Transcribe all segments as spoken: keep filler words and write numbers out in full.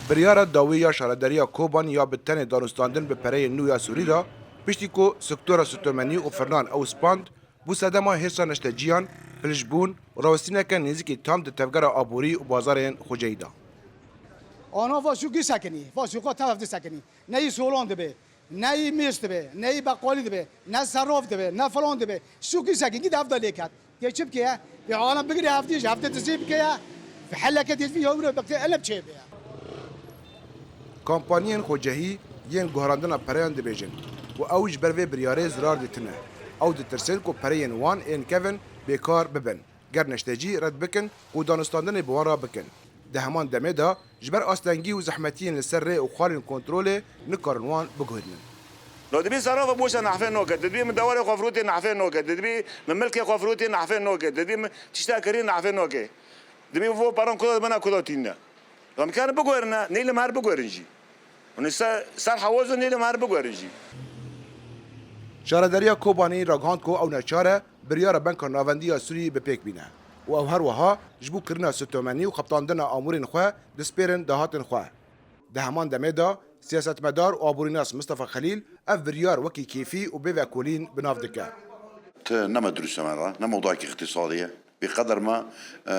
Biryara dawî ya Şaredariya Kobanî ya bi tenê danûstandin bi pereyên nû ya Sûrî re, piştî ku sektora sutomenî û firnan ew spand, bû sedema hêrsa neşteciyan, pilişbûn û rawestîneke nêzîkî tam di tevgera aborî û bazarên xweceyî de. Ana va sûkî sekinî, va sûka tev hevdî sekinî. Neyî solan dibe, neyî mêz dibe, neyî beqalî dibe, ne seraf dibe, ne filan dibe. Sûkî sekinî de hevda lê ket. Tê çi bike? Tê alem bigire hevdî ji hevdî dizî bike ya. Heleke tê vî hewre bikte elem çê be ya. Kampaniyên xwecehî yên guherandina pereyan dibêjin ku ew ji ber vê biryarê zirar dîtine. Ew ditirsin ku pereyên wan ên kevin bêkar bibin. Ger neştecî red bikin ku danûstandinê bi wan re bikin. Di heman demê de ji ber astengî û zehmetiyên li ser rê û xalên kontrolê nikarin wan biguherînin. Lo dibê serafa boşa nehfê noke, dibê min dewarê xwe firotê nehfê noke, dibê min milkê xwe firotê nehfê noke, dibê min tişta kirî nehfê noke. Dibê vo paran kuda dibena kuda tîne. Em kar biguherine, neylim her biguherin jî. Hûn ser, ser hewazo neylim her biguherin jî. Şaredariya Kobanî ragihand ku ew neçar e biryara Banka Navendî ya Sûrî bi pêk bîne û ew her wiha ji bo kirina sutomenî û xebitandina amûrên xwe dispêrin dahatên xwe. Di heman demê de siyasetmedar û aborînas Mistefa Xelîl ev biryar wekî kêfî û bêvekolîn bi nav dike. Ti ne me dirûst e me re, ne mewdayekî îqtîsadî ye. Bê qeder me, e,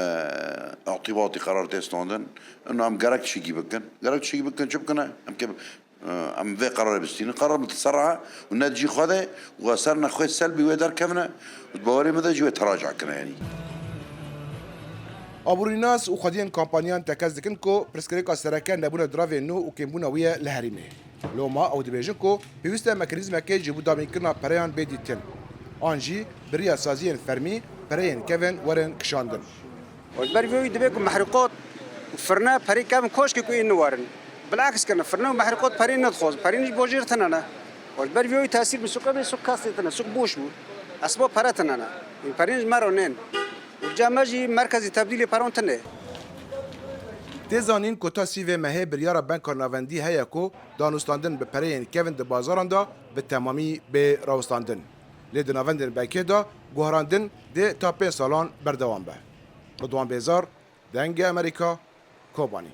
îtîbatî qerar tê standin. Ino em gerek tiştekî bikin. Gerek tiştekî bikin, çi bikine? Em kê, e, em vê qerarê bistînin. Qerar min ser e û ne di cî xwe de û ez ser nexwê selbî wê derkevine û di bawerê min de jî wê teraca kine yanî. Aborînas û xwediyên kampaniyan tekez dikin ku pirsgirêka sereke nebûna diravên nû û kêmbûna wî ye li herêmê. Loma ew dibêjin ku pêwîst e mekanîzmekê ji bo damînkirina pereyan bê dîtin. An jî bi riya saziyên fermî pereyên kevin werin kişandin. Û li ber vê wî dibe ku mehrûqat û firne perê kevin koşkê ku ên niwerin. Bilaks kirine, firne û mehrûqat perê nedixwazin. Perê ji bo jêr tine ne. Û li ber vê wî tesîr bi sûkê bê, sûk kastê tine, sûk boş bû. Esba pere tine ne. Ên perê ji me re nên. Û ca me jî merkezî tebdîlê peran tine. Tê zanîn ku ta sî vê mehê biryara Banka Navendî heye ku danûstandin bi pereyên kevin di bazaran de bi temamî bê rawestandin. Lê di navendên bankê de guherandin dê ta pênc salan berdewam be. Ridwan Bêzar, Dengê Amerîka, Kobanî.